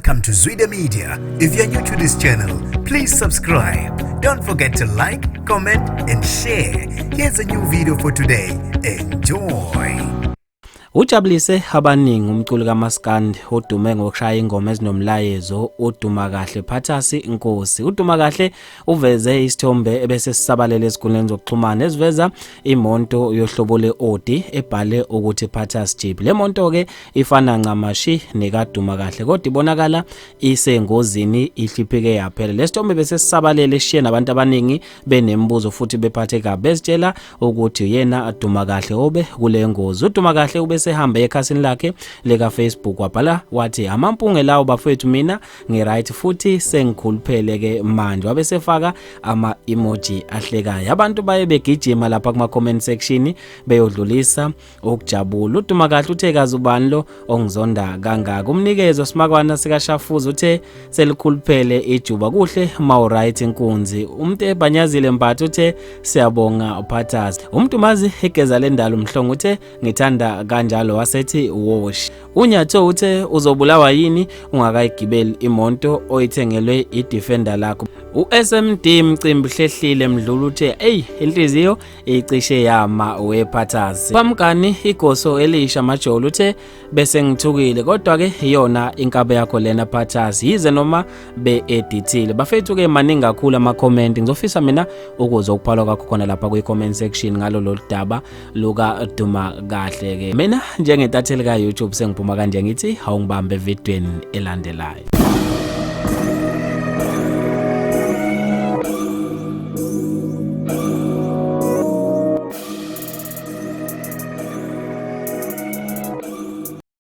Welcome to Zwida Media. If you're new to this channel, please subscribe. Don't forget to like, comment, and share. Here's a new video for today. Enjoy. Ujabulise abaningi umculi kaMaskandi odume ngokushaya ingoma ezinomlayezo uDuma Kahle Phathasi Nkosi. UDuma Kahle uveze isithombe ebese sisabalele ezinkundleni zokuxhumana esiveza imoto yohlobo le-Audi ebhale ukuthi Phathas Jeep. Le moto ke ifana ncamashi nekaDuma Kahle kodwa ibonakala isengozini ihliphike yaphela. Lesithombe bese sisabalele eshiye nabantu abaningi benemibuzo futhi bephathe kabi bezitshela ukuthi yena aduma kahle obe kule ngozi. Uduma kahle ubesehambe ekhasini lakhe lika Facebook wabhala wathi amampunge lawo bafethu mina ngiright futhi sengikhuluphele ke manje, wabe sefaka ama emoji ahlekayo. Abantu baye begijima lapha kuma comment section beyodlulisa ukujabula. Uduma kahle uthe kazi ubani lo ongizonda kangaka. Umnikezo simakwana sikashafuza uthe selikhuluphele ijuba kuhle mawuright inkunzi. Umuntu ebhanyazile mbatha uthe siyabonga uphathas. Umuntu mazi igeza lendalo mhlongo uthe ngithanda kanjalo wasethi wosh. Unyatho uthe uzobulawa yini ungakayigibeli imoto oyithengelwe idefender lakho. USMD Mcimbi Hlehlile Mdlulu uthe ey inhliziyo icishe yama wephathasi. Pamkani igoso elisha majolo uthe bese ngithukile kodwa ke iyona inkabe yakho lena phathasi yize noma be-edithile. Bafethu ke maningi kakhulu ama comment, ngizofisa mina ukuzwa ukuphalwa kwakho khona lapha kwi comment section ngalo lolu daba luka Duma Kahle ke. Mina njengentatheli ka YouTube sengiphuma kanje ngithi awungibambe evidweni elandelayo.